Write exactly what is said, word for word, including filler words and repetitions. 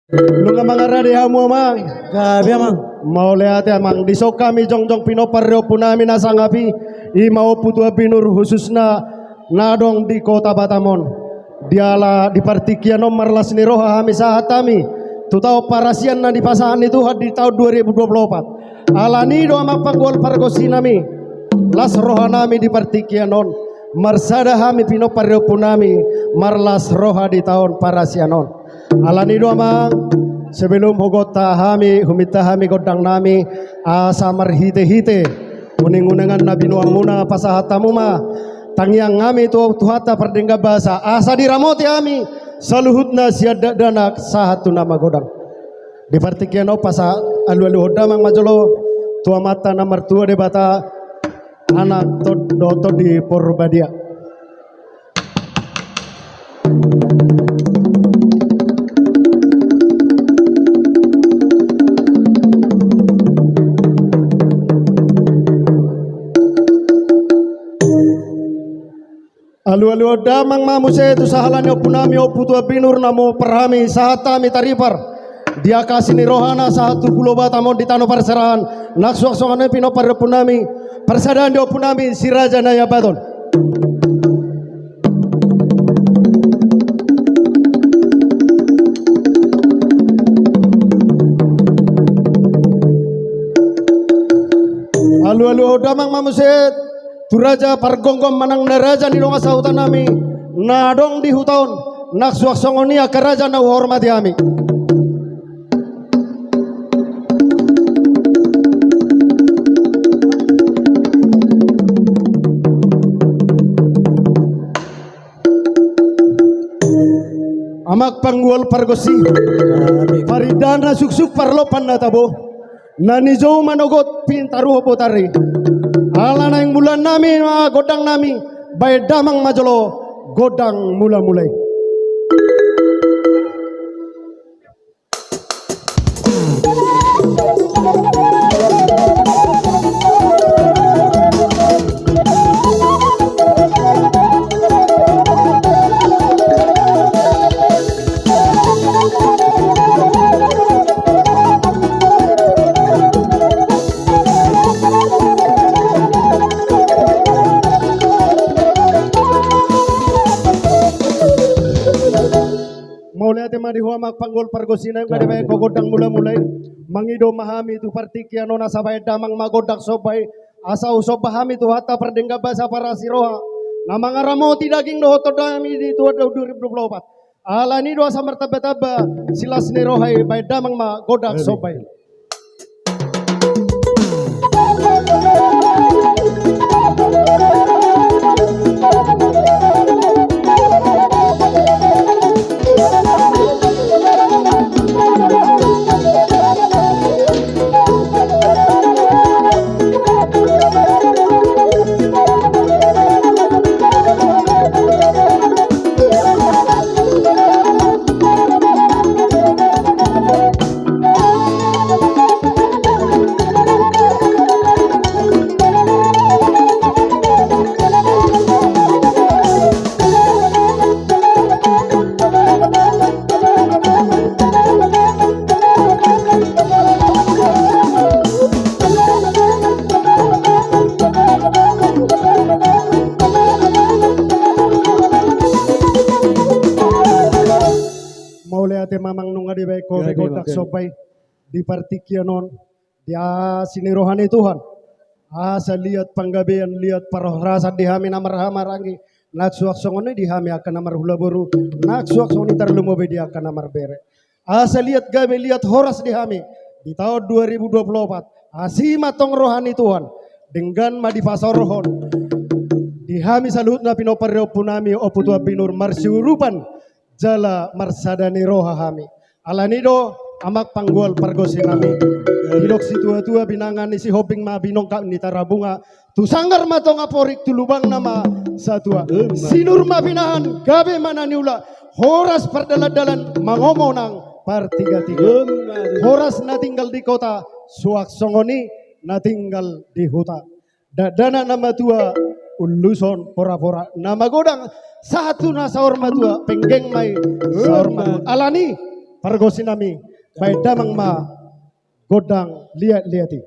Nunga mangarade hamu amang. Gabe amang. Mauliate amang, dison hami jongjong pinompar ni ompunami na sangap i, i ma Ompu Tuan Binur khususna na adong di Kota Batam on. Diala di partingkian on marlas ni roha hami sahat hami tu taon parasian na dipasahat ni Tuhan di taon dua ribu dua puluh opat. Alani i do amang panggual pargonsinami, las rohanami di partingkian on, marsada hami pinompar ni ompunami marlas roha di taon parasian on. Alani i do amang, sebelum hugonta hami, huminta hami gondangnami, asa marhitehite uninguningan na binuanmuna pasahat hamu ma tangiangnami tu Tuhanta pardenggan basa, asa diramoti hami saluhutna sian dakdanak sahat tu na magodang. Di partingkian on pasahat alualuhon damang ma jolo tu Amanta na martua Debata, Anak, Tondi, dohot Tondi Porbadia. Alualuhon damang ma muse tu sahala ni ompunami Ompu Tuan Binur na mamompar hami sahat hami taripar di angka asi ni rohana sahat tu Pulo Batam on di tano parserahan, nang suang songon i pinompar ni ompunami, parsadaan ni ompunami Si Raja Nai Ambaton. Alualuhon damang ma muse tu raja pargomgom manang na raja ni dongan sahutanami na adong di huta on, nang suang songon i angka raja na huhormati hami. Amang panggual pargonsi, parindahan na suksuk, parlompan na tabo, na nijou manogot pintaruhon botari. Ala naeng mulaannami ma gondangnami, baen damang ma jolo gondang mulamula i. Mauliate ma di ho amang panggual pargonsi, nunga dibaen ho gondang mulamula i. Mangido ma hami tu partingkian on asa baen damang ma gondang somba i, asa husomba hami Tuhanta pardenggan basa parasi roha na mangaramoti daging dohot tondinami di taon dua ribu dua puluh opat. Alani i do asa martambatamba silas ni roha i, baen damang ma gondang somba i. Mauliate ma amang, nunga dibaen ho be gondang somba i di partingkian on. Di asi ni roha ni Tuhan, asa liat panggabean, liat parhorasan di hami na marhahamaranggi, nang suang songon i di hami angka na marhulaboru, nang suang songon i tarlumobi di angka na marbere. Asa liat gabe, liat horas di hami di taon dua ribu dua puluh opat. Asi ma antong roha ni Tuhan, denggan ma dipasaorhon di hami saluhutna pinompar ni ompunami Ompu Tuan Binur, marsiurupan jala marsada ni roha hami. Alani i do amang panggual pargonsinami, didok situatua, binanga ni Sihombing ma binongkak ni Tarabunga, tu sanggar ma tonga porik, tu lubangna ma satua. Sinur ma pinahan, gabe ma na niula, horas pardalandalan, mangomo nang partigatiga. Horas na tinggal di kota, suang songon i na tinggal di huta. Dakdanak na matua, uluson porapora, na magodang sahat tu na saur matua, penggeng ma i saur matua. Alani i Pargonsi nami, baen damang ma gondang liat-liat i.